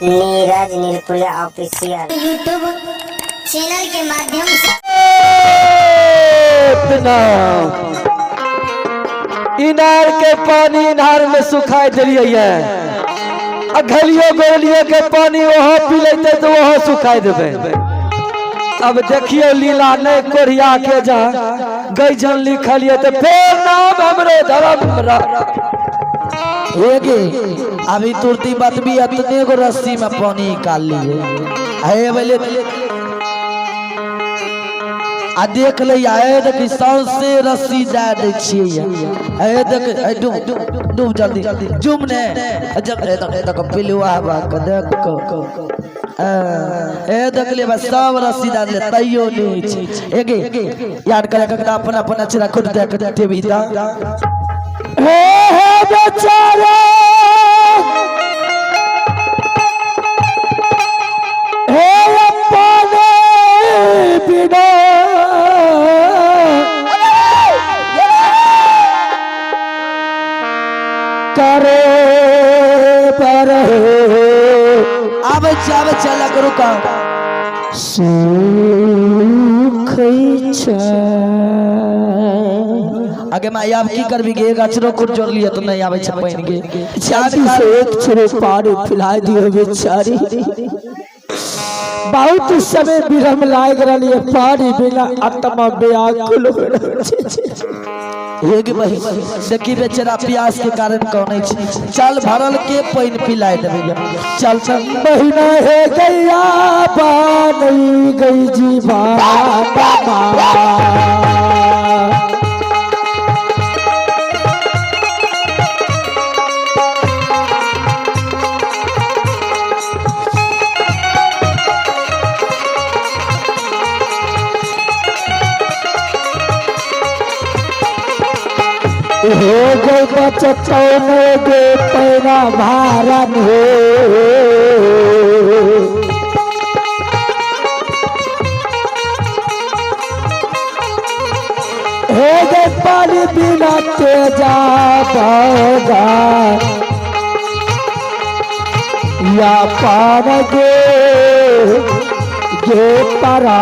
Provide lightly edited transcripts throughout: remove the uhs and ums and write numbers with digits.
Neeraj Nirpuriya official YouTube channel के माध्यम से इतना इनार के पानी इनार में सुखाई दिलियै ये आ घलियो गोलियो के पानी वहाँ पी लेते तो वहाँ सुखाई देबै। अब देखियो लीला नहीं कोरिया के जा गैजन लिखल ये तो फेर नाम हमरो धर्म हे गे, अभी तुरती बतबी अतने गो रस्सी में पानी निकाल लिए हे बोले आ देख ले आए देखी सौंसे रस्सी जा दै छियै। हे देख, हे डूब डूब जल्दी जुम ने जब हे देख, हे देख पिलुआ बा के देख हे देख ले बस सब रस्सी दा ले तैयो नहीं छै। हे गे यार करे के अपन अपन अचरा खुद देख टीवी दा। हे हे बेचारा, हे अपने बिना करे पर आबै छै, आबै छै, लग रुका सुख छै। आगे माई आब की करबी गे, अचरो खुद जोड़ लिए तो नहीं आबै छै पानि गे। छाती से एक छुरे पानी पिला दियो बेचारी, बहुत समय विरम लाग रही है, पानी बिना आत्मा व्याकुल हो रहल छै। हे गे बहिन, देखी बेचारा प्यास के कारण कौन छै, चल भरल के पानि पिलाय देबै गे। चल चल महीना हे गैया बानई गई जीवा। हो गई बचतौन गे पैरा भारन हो। हे गे पानी बिना तेजा बगा या पान गे गे परा।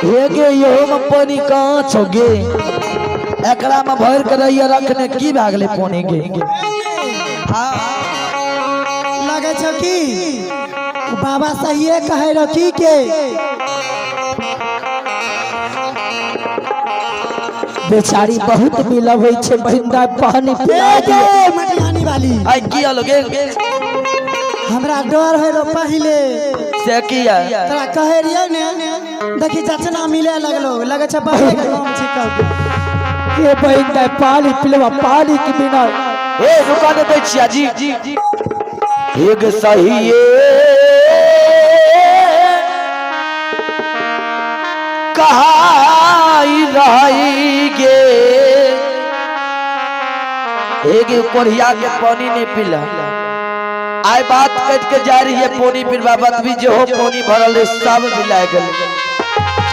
हे गे इहो में पानी कहाँ छौ गे, एकरा में भर के रहिए रखने की भए गेलै पानी गे। हाँ लगे छौ की बाबा सहिए कहे रहो की के बेचारी बहुत मिलबै छै बहिंदा पानी पिला ए दियो। गे मटियानी वाली आई की होलो गे? हमरा डर है रो पहिले से की है? तोरा कहे रहिए ने, देखी जचना मिले लगलो, लगे छै बाबे के काम छै कब के बहिंदा पानी पिलवा, पानी के बिना ए रुका दे दै छिया जी। एक सही कहाई रही गे। एक कोढ़िया के पानी नहीं पीला, आय बात कट के जा रही है पानी पीलवा बतबी जे हो पानी भरल रहे सब मिला गेल।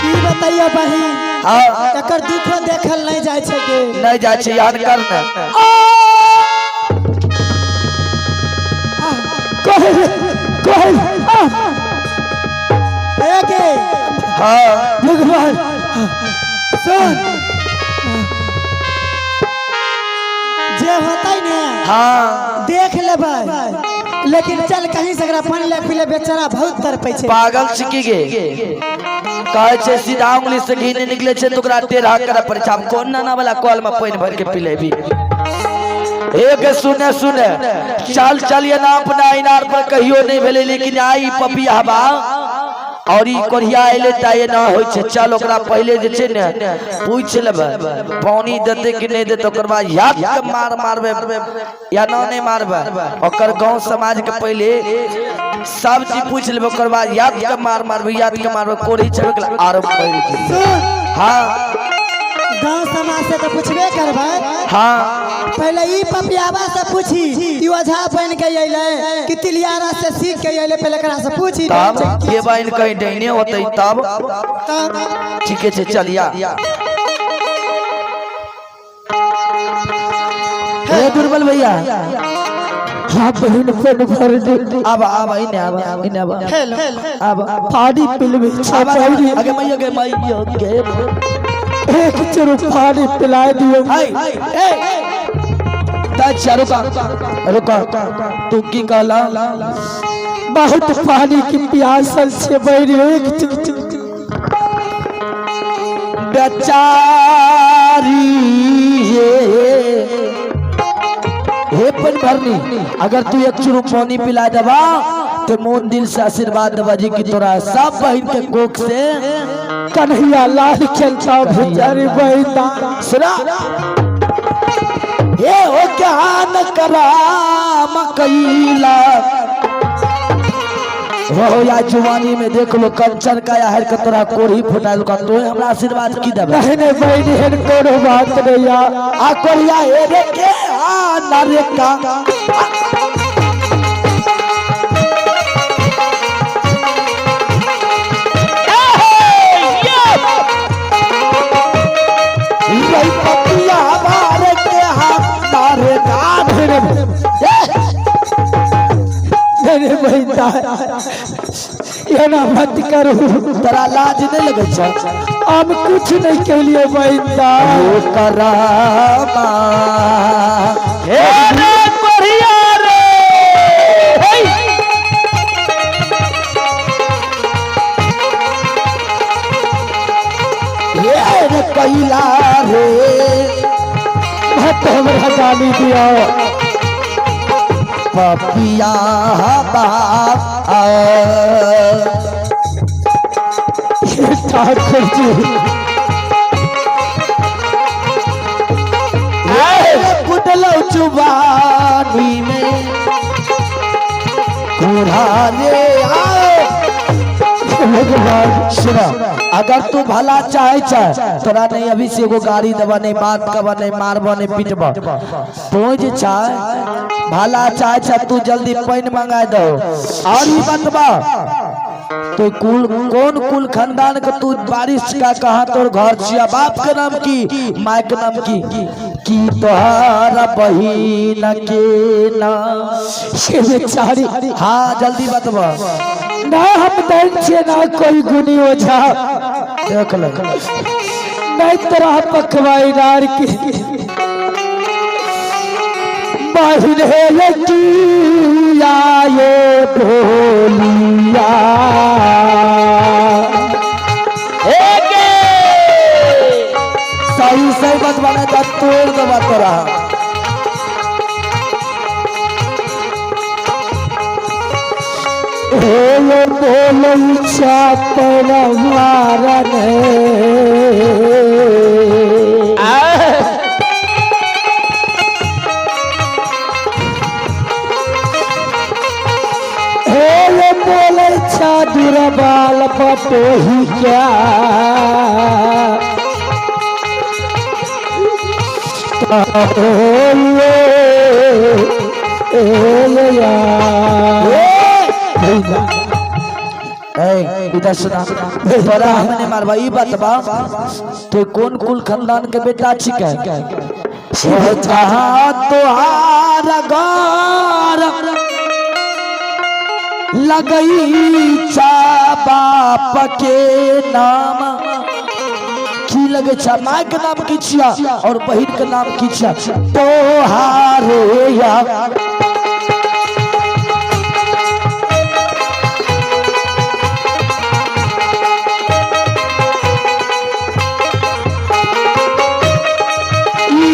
की बताइए बहिन? हाँ। एकर दुखो देखल नहीं जाय छै गे। नहीं जाय छै, याद कर ने। कहे कहे ए गे हाँ भगवान सुन, जे होतै ने हाँ देख लेबै, लेकिन चल कहीं से एकरा पानी ले पी ले, बेचारा बहुत तड़पै छै। पागल छिकी गे, कहै छै सीधा उंगली से घी नहीं निकले छै तो ओकरा टेढ़ा करे पड़ै छै। आब कोन नाना वाला कल में पानि भर के पिलेबी? एक सुने सुने चल चलिए ना अपना इनार पर कहियो नहीं भेलै, लेकिन आई पपिया बा और ई कोढ़िया अयलै तऽ एना होइ छै। चल ओकरा पहिले जे छै ने पूछि लेबै पानी देतै कि नहि देतै, ओकर बाद याद के मार मारबै या ना नहीं मारबै। ओकर गांव समाज के पहिले सब चीज पूछि लेबै, ओकर बाद याद के मार मारबै, याद के मारबै, कोढ़ी छेबे के आर मरि जेतै। सुन। हाँ। गांव समाज से तो पूछबे करबै। हाँ। पहले ई पपियावा से पूछी, ई ओझा बन के अयलै कि तिलियारा से सीख के अयलै, पहले एकरा से पूछी। तब के बहन कहीं डैने होतै तब। तब ठीके छै, चलिया। हे दुर्बल भैया, हाँ बहन पेन भर दे। आब आब, इने आब, इने आब। हेलो। आब। पानी पिलबे आब। बहिन। अगे मैया गे, मैया गे। एक चुरू पानी पिला दियो। हाय ए, ता रुका रुका, तू की कहला? बहुत पानी की प्यासल छे बहन, एक चुरू। बेचारी हे हे पन भरनी, अगर तू एक चुरू पानी पिला देबा तो मोन दिल से आशीर्वाद देबा जी की तोरा सब बहन के कोख से कन्हैया लाल खेलता बेचारी बहन। सुना, हे ओ ज्ञान कराम कैला हो या जुवानी में देख लो, कंचन का या हर के तोरा कोढ़ी फुटाइल का, तो हमरा आशीर्वाद की देबे? नहीं नहीं बहन, एहन कोनो बात नहीं या। आ कोरिया हे रे के आ नरे का। रई पपिया बार के हाथ मारे का। नहीं नहीं बहन, एना मत करू। तोरा लाज नहीं लगे छ? हम कुछ नहीं के लिए बहन। ओ करामा हे रे कोरिया रे, हे। हे रे कैला रे। मत हमरा गाली दियो। पपिया बाप। ठाकुर जी। कुटलो जुबानी में कुल्हारे आओ। भगवान। सुना, अगर तू भला चाहे चाहे तोरा नहीं अभी से एगो गाड़ी देबा, नहीं बात करबा, नहीं मारबा, नहीं पीटबा। तू जे चाहे भला चाहे चाहे, तू जल्दी पानी मंगा दो और ई बतबा, तो कुल कौन कुल खानदान के तू बारिश का, कहा तोर घर छिया, बाप के नाम की, माय के नाम की, की तोहारा बहिन के नाम? ये बेचारी। हाँ, जल्दी बतबा। ना हम दन छे, ना कोई गुनी ओझा। देख ले। नहीं तोरा पखवाई नार की बाहिर है किया ये भोलिया। सही सही बतबा, नहीं तो तोड़ देबा तोरा। हे ये बोलै छापर मारन। हे ये बोलै छा दुर्बाल पटोही क्या। ए ए या। ए, इधर सुना, तोरा हम नहीं मारबा। ई बतबा, तू कौन कुल खानदान के बेटा छिकै, जहाँ तोहार घर लगई चा, बाप के नाम की लगे छा, माय के नाम की छिया और बहिन के नाम की छिया तोहारे या?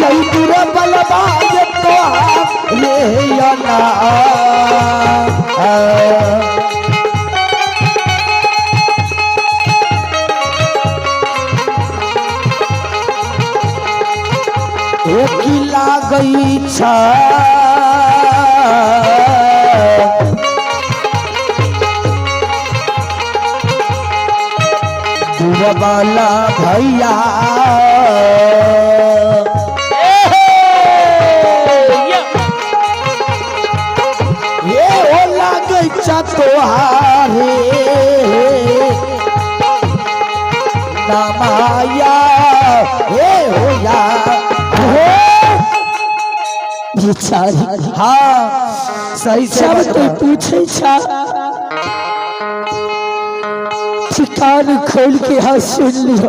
यही पूरा बलबा ये तोहारे या ना। एक लागई छा वाला भैया, ये ओ लागई छा तोहारे नामाया हे हो या हो। बेचारी। हाँ। सही से जब तू पूछे छा कान खोल के हाँ सुन लियो।